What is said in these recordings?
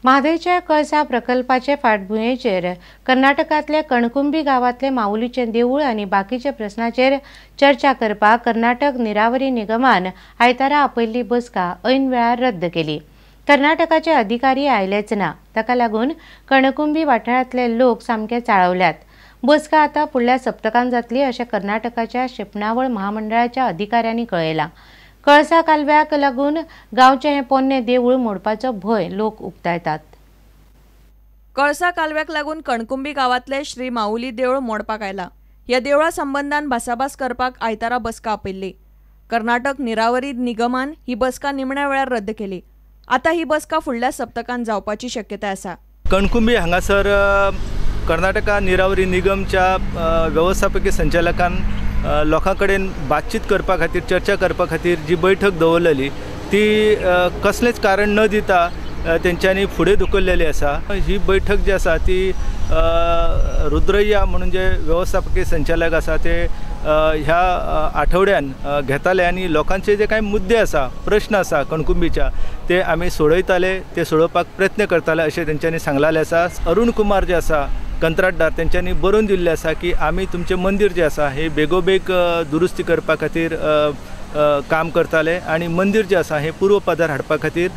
म्हादयच्या कळसा प्रकल्पाचे फाटभुंयेचेर कर्नाटकांतल्या कणकुंबी गांवांतले माऊलीचें देवूळ आनी बाकीच्या प्रस्नाचेर चर्चा करपाक कर्नाटक निरावरी निगमान आयतारा आपयल्ली बसका ऐन वेळार रद्द केली. कर्नाटकाचे अधिकारी आयलेच ना, ताका लागून कणकुंबी वाठारांतले लोक सामके चाळवल्यात. बसका आतां फुडल्या सप्तकांत जातली अशें कर्नाटकाच्या शिंपणावळ महामंडळाच्या अधिकाऱ्यांनी कळयलां. कळसा कालव्याक लागून गांवचें हें पोन्नें देवूळ मोडपाचो भंय लोक उक्तायतात. कळसा कालव्याक लागून कणकुंबी गांवांतले श्री माऊली देवूळ मोडपाक आयला. ह्या देवळा संबंदान भासाभास करपाक आयतारा बसका आपयल्ली. कर्नाटक निरावरी निगमान ही बसका निमण्या वेळार रद्द केली. आतां ही बसका फुडल्या सप्तकांत जावपाची शक्यताय आसा. कणकुंबी हांगासर कर्नाटका निरावरी निगमच्या वेवस्थापकी संचालकान लोकां कडेन बातचीत करपा खातीर, चर्चा करपा खातीर जी बैठक दवरलेली ती कसलेंच कारण न दिता तेंच्यांनी फुडें धुकल्लेली आसा. ही बैठक जी आसा ती रुद्रय्या म्हणून जे वेवस्थापकी संचालक आसा ते ह्या आठवड्यान घेताले आनी लोकांचे जे कांय मुद्दे आसा, प्रश्न आसा कणकुंबीच्या, ते आमी सोडयताले, ते सोडोवपाक प्रयत्न करताले अशें तेंच्यांनी सांगलेलें आसा. अरुण कुमार जे आसा कंत्राटदार, तेंच्यांनी बरोवन दिल्लें आसा की आमी तुमचें मंदीर जें आसा हें बेगोबेग दुरुस्ती करपा खातीर काम करताले आनी मंदीर जें आसा हें पूर्वपदार हाडपा खातीर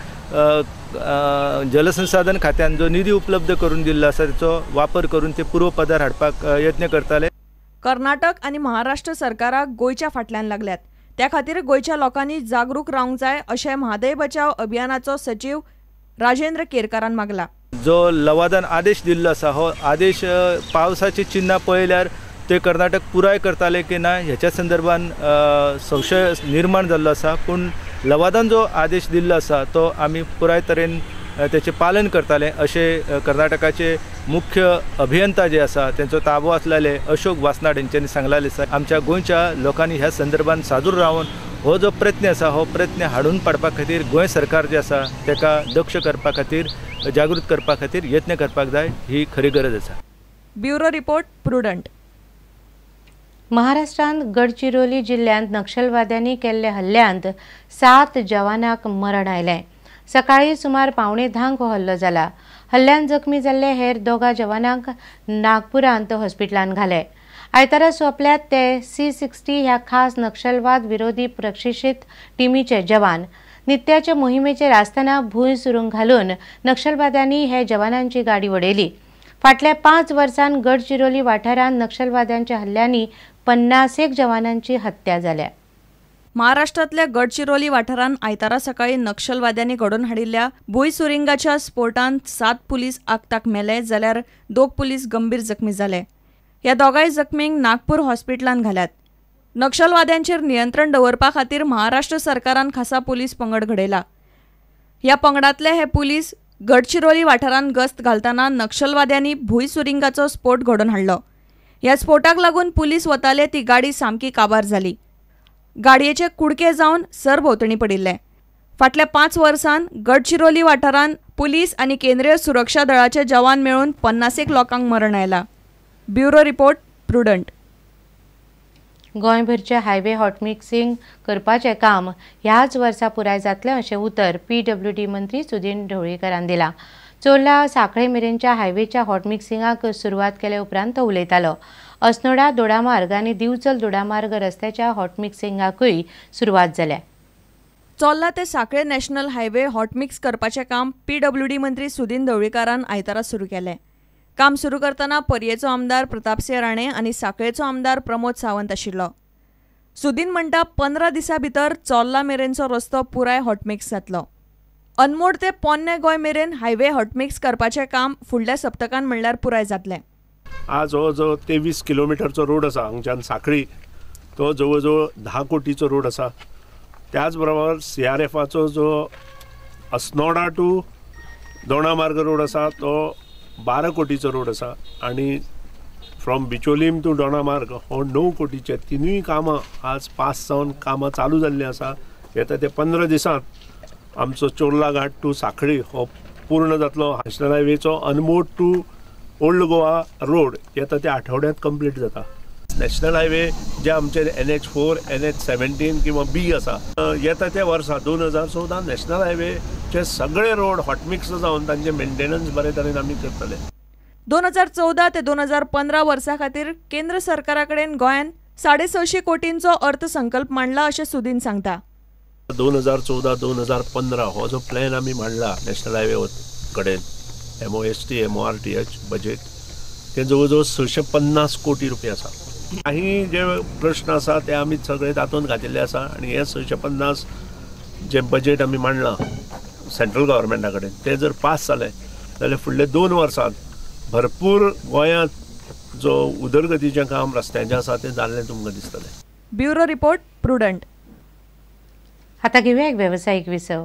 जलसंसाधन खात्यान जो निधी उपलब्ध करून दिल्लो आसा तेचो वापर करून ते पूर्वपदार हाडपाक यत्न करताले. कर्नाटक आनी महाराष्ट्र सरकाराक गोंयच्या फाटल्यान लागल्यात, त्या खातीर गोंयच्या लोकांनी जागरूक रावंक जाय अशें म्हादय बचाव अभियानाचो सचीव राजेंद्र केरकारान मागला. जो लवादान आदेश दिल्लो आसा हो आदेश पावसाची चिन्हां पळयल्यार ते कर्नाटक पुराय करताले की ना ह्याच्या संदर्भान संशय निर्माण जाल्लो आसा, पूण लवादान जो आदेश दिल्लो आसा तो आमी पुराय तरेन तेचें पालन करताले अशें कर्नाटकाचे मुख्य अभियंता जे आसा तेंचो ताबो आसलेले अशोक वासनाड हेंच्यांनी सांगलेलें आसा. आमच्या गोंयच्या लोकांनी ह्या संदर्भान सादूर रावन हो जो प्रयत्न आसा हो प्रयत्न हाडून पाडपा खातीर गोंय सरकार जें आसा तेका दक्ष करपा खातीर, जागृत करपा खातीर यत्न करपाक जाय, ही खरी गरज आसा. Bureau report, Prudent. महाराष्ट्रांत गडचिरोली जिल्ल्यांत नक्षलवाद्यांनी केल्ल्या हल्ल्यांत 7 जवानांक मरण आयलें. सकाळी सुमार 9:45 हो हल्लो जाला. हल्ल्यांत जखमी जाल्ले हेर 2 जवानांक नागपुरांत हॉस्पिटलांत घाले. आयतारा सोंपल्यात ते C-60 ह्या खास नक्षलवाद विरोधी प्रशिक्षित टिमीचे जवान नित्याचे मोहिमेचेर आसतना भूंय सुरूंग घालून नक्षलवाद्यांनी हे जवानांची गाडी वडयली. फाटल्या 5 वर्सांत गडचिरोली वाठारांत नक्षलवाद्यांच्या हल्ल्यांनी 50 जवानांची हत्या जाल्या. महाराष्ट्रांतल्या गडचिरोली वाठारांत आयतारा सकाळी नक्षलवाद्यांनी घडोवन हाडिल्ल्या भूंय सुरिंगाच्या स्फोटांत 7 पुलीस आगताक मेले जाल्यार 2 पुलीस गंभीर जखमी जाले. ह्या दोगांय जखमींक नागपूर हॉस्पिटलांत घाल्यात. नक्षलवाद्यांचेर नियंत्रण दवरपा खातीर महाराष्ट्र सरकारान खासा पुलीस पंगड घडयला. ह्या पंगडांतले हे पुलीस गडचिरोली वाठारांत गस्त घालतना नक्षलवाद्यांनी भूंय सुरिंगाचो स्फोट घडोवन हाडलो. ह्या स्फोटाक लागून पुलीस वताले ती गाडी सामकी काबार जाली. गाडयेचे कुडके जावन सरभोंवतणी पडिल्ले. फाटल्या 5 वर्सांत गडचिरोली वाठारांत पुलीस आनी केंद्रीय सुरक्षा दळाचे जवान मेळून 50 लोकांक मरण आयला. Bureau report, Prudent. गोंयभरचे highway hot mixing करपाचें काम ह्याच वर्सा पुराय जातलें अशें उतर PWD मंत्री सुदिन ढवळीकरान दिलां. चोर्ला सांखळे मेरेनच्या हायवेच्या हॉटमिक्सिंगाक सुरवात केले उपरांत तो उलयतालो. अस्नोडा दोडामार्ग आनी दिवचल दोडामार्ग रस्त्याच्या हॉटमिक्सिंगाकूय सुरवात जाल्या. चोर्ला ते सांखळे नॅशनल हायवे हॉटमिक्स करपाचें काम PWD मंत्री सुदिन ढवळीकारान आयतारा सुरू केलें. काम सुरू करतना पर्येचो आमदार प्रतापसिंह राणे आनी सांखळेचो आमदार प्रमोद सावंत आशिल्लो. सुदिन म्हणटा 15 दिसां भितर चोर्ला मेरेनचो रस्तो पुराय हॉटमिक्स जातलो. अनमोड ते पोन्ने गोंय मेरेन हायवे हॉटमिक्स करपाचें काम फुडल्या सप्तकान म्हणल्यार पुराय जातलें. आज हो जो 23 किलोमिटरचो रोड आसा हांगच्यान सांखळी, तो जवळ जवळ 10 कोटीचो रोड आसा. त्याच बरोबर CRFाचो जो अस्नोडा टू दोणामार्ग रोड आसा तो 12 कोटीचो रोड आसा आनी फ्रॉम बिचोलीम टू दोणामार्ग हो 9 कोटीचे. तिनूय कामां आज पास जावन कामां चालू जाल्लीं आसा. येता ते 15 दिसांत आमचो चोर्ला घाट टू सांखळी हो पूर्ण जातलो. नॅशनल हायवेचो Anmod to old Goa road येता त्या आठवड्यांत कंप्लीट जाता. नॅशनल हायवे जे आमचे NH4, NH17 किंवा बी आसा, येता त्या वर्सा 2014 नॅशनल हायवेचे सगळे रोड हॉटमिक्स जावन तांचे मेंटेनन्स बरे तरेन आमी करतले. 2014 ते 2015 वर्सा खातीर केंद्र सरकारा कडेन गोंयान 650 कोटींचो अर्थसंकल्प मांडला अशें सुदीन सांगता. 2014-2015 हो जो प्लॅन आमी मांडला नॅशनल हायवे कडेन MOST MORTH budget ते जवळ जवळ 650 कोटी रुपया आसा. काही जे प्रश्न आसा ते आमी सगळे तातूंत घातिल्ले आसा आनी हे 650 जे बजेट आमी मांडलां सेंट्रल गव्हर्मेंटा कडेन ते जर पास जाले जाल्यार फुडले 2 वर्सांत भरपूर गोंयांत जो उदरगतीचें काम रस्त्यांचें आसा तें जाल्लें तुमकां दिसतलें. Bureau report, Prudent. आता घेऊया एक व्यावसायिक विसव.